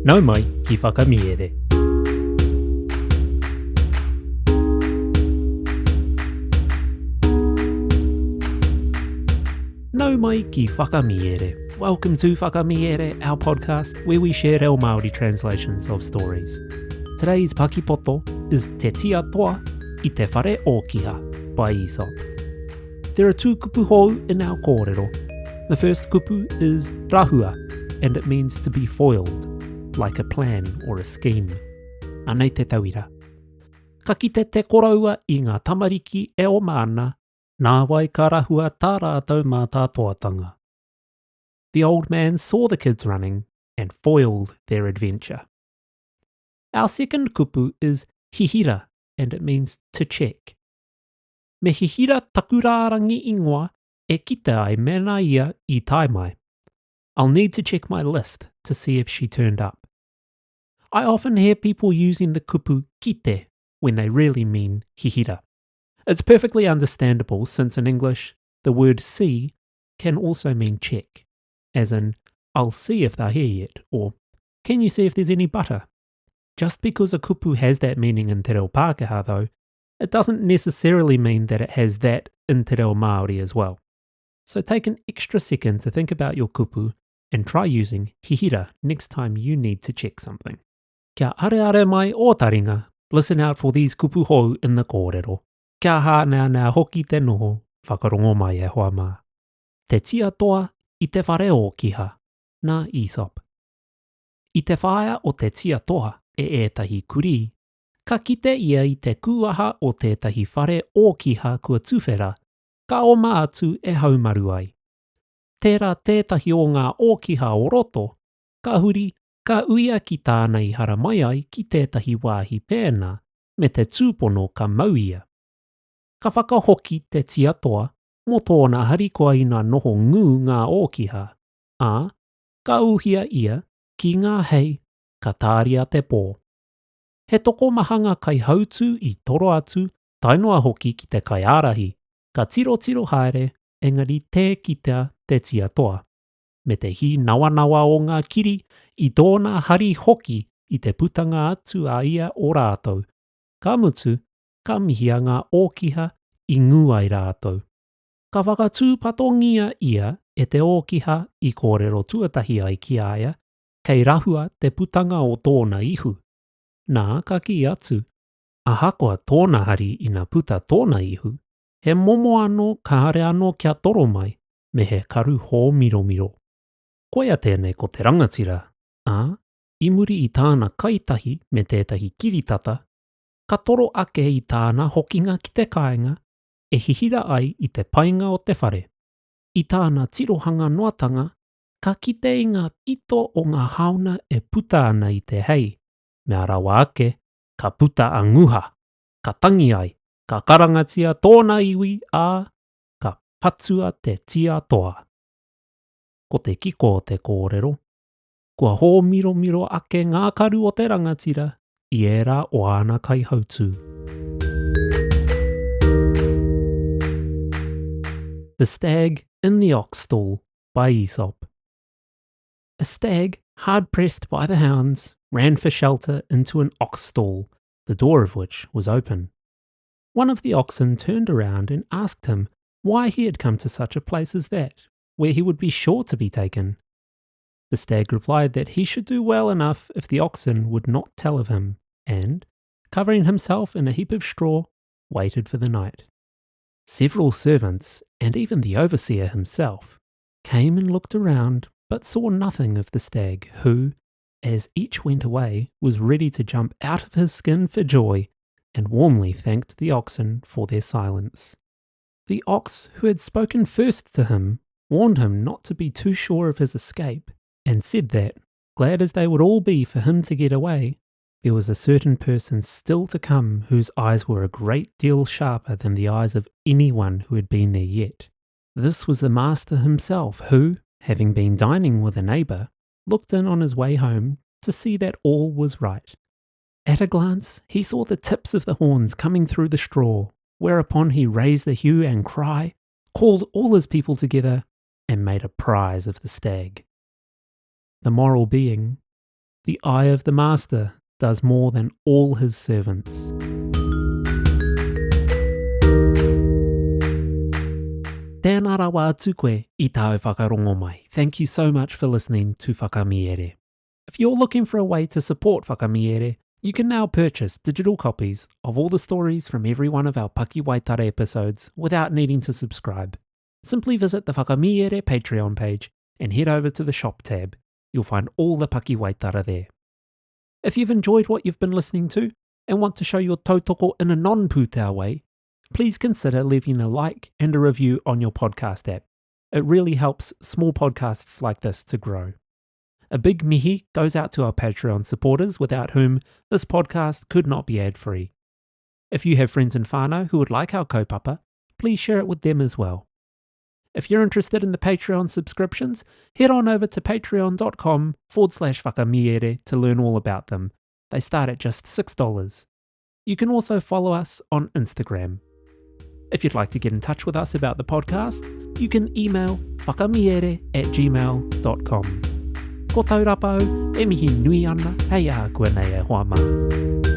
Nau mai ki Whakamiere. Nau mai ki Whakamiere. Welcome to Whakamiere, our podcast where we share reo Māori translations of stories. Today's pakipoto is Te Tia Toa i Te Whare Ōkiha by Aesop. There are two kupu hou in our kōrero. The first kupu is rahua, and it means to be foiled, like a plan or a scheme. Anei te tauira. Ka kite te koroua i ngā tamariki e oma ana, nāwai ka rahua tā rātou mātātoatanga. The old man saw the kids running and foiled their adventure. Our second kupu is hihira, and it means to check. Me hihira taku rārangi ingoa e kite ai mēnā ia i tae mai. I'll need to check my list to see if she turned up. I often hear people using the kupu kite when they really mean hihira. It's perfectly understandable since in English the word see can also mean check, as in, I'll see if they're here yet, or can you see if there's any butter? Just because a kupu has that meaning in te reo Pākehā though, it doesn't necessarily mean that it has that in te reo Māori as well. So take an extra second to think about your kupu and try using hihira next time you need to check something. Kia areare mai ō taringa, listen out for these kupu hou in the kōrero. Kia hāneanea hoki te noho, whakarongo mai e hoa mā. Te tia toa i te whare ōkiha, nā Aesop. I te whāia o te tia toa e ētahi kurī, ka kite ia i te kūaha o tētahi whare ōkiha kua tuwhera, ka oma atu e haumaru ai. Tērā tētahi o ngā ōkiha o roto, ka huri, ka uia ki tāna i haramai ai ki tētahi wāhi pēnā me te tūpono ka mau ia. Ka whakahoki te tia toa mō tōna harikoa ina noho ngū ngā ōkiha, ā, ka uhia ia ki ngā hei ka tāria te pō. He tokomaha ngā kaihautū i toro atu tae noa hoki ki te kaiārahi, ka tirotiro haere engari tē kitea te tia toa, me te hīnawanawa o ngā kiri i tōna hari hoki i te putanga atu a ia o rātou, ka mutu, ka mihia ngā ōkiha i ngū ai rātou. Ka whakatūpatongia ia e te ōkiha i kōrero tuatahi ai ki a ia, kei rahua te putanga o tōna ihu. Nā, ka kī atu, ahakoa tōna hari ina puta tōna ihu, he momo anō kāre anō kia toro mai me he karu hōmiromiro. Koia tēnei ko te rangatira, ā, i muri i tāna kai tahi me tētahi kiritata, ka toro ake i tāna hokinga ki te kāinga e hihira ai i te painga o te whare. I tāna tirohanga noatanga, ka kite i ngā pito o ngā haona e puta ana i te hei, mea rawa ake, ka puta a Nguha, ka tangi ai, ka karangatia tōna iwi, ā, ka patua te tia toa. Ko te kiko o te kōrero, kua hōmiromiro ake ngā karu o te rangatira i ērā o āna kaihautū. The Stag in the Ox Stall by Aesop. A stag, hard pressed by the hounds, ran for shelter into an ox stall, the door of which was open. One of the oxen turned around and asked him why he had come to such a place as that, where he would be sure to be taken. The stag replied that he should do well enough if the oxen would not tell of him, and, covering himself in a heap of straw, waited for the night. Several servants, and even the overseer himself, came and looked around, but saw nothing of the stag, who, as each went away, was ready to jump out of his skin for joy, and warmly thanked the oxen for their silence. The ox who had spoken first to him warned him not to be too sure of his escape, and said that, glad as they would all be for him to get away, there was a certain person still to come whose eyes were a great deal sharper than the eyes of any one who had been there yet. This was the master himself, who, having been dining with a neighbour, looked in on his way home to see that all was right. At a glance, he saw the tips of the horns coming through the straw, whereupon he raised a hue and cry, called all his people together, and made a prize of the stag. The moral being, The eye of the master does more than all his servants. Tēnā rawa atu koe i tāu whakarongo mai. Thank you so much for listening to Whakamiere. If you're looking for a way to support Whakamiere, you can now purchase digital copies of all the stories from every one of our Pakiwaitara episodes without needing to subscribe. Simply visit the Whakamiere Patreon page and head over to the shop tab. You'll find all the Pakiwaitara there. If you've enjoyed what you've been listening to and want to show your tautoko in a non-pūtea way, please consider leaving a like and a review on your podcast app. It really helps small podcasts like this to grow. A big mihi goes out to our Patreon supporters, without whom this podcast could not be ad free. If you have friends in whānau who would like our kaupapa, please share it with them as well. If you're interested in the Patreon subscriptions, head on over to patreon.com forward slash whakamiere to learn all about them. They start at just $6. You can also follow us on Instagram. If you'd like to get in touch with us about the podcast, you can email whakamiere at gmail.com. Ko Taurapa au, e mihi nui ana hei a koe nei e hoa mā.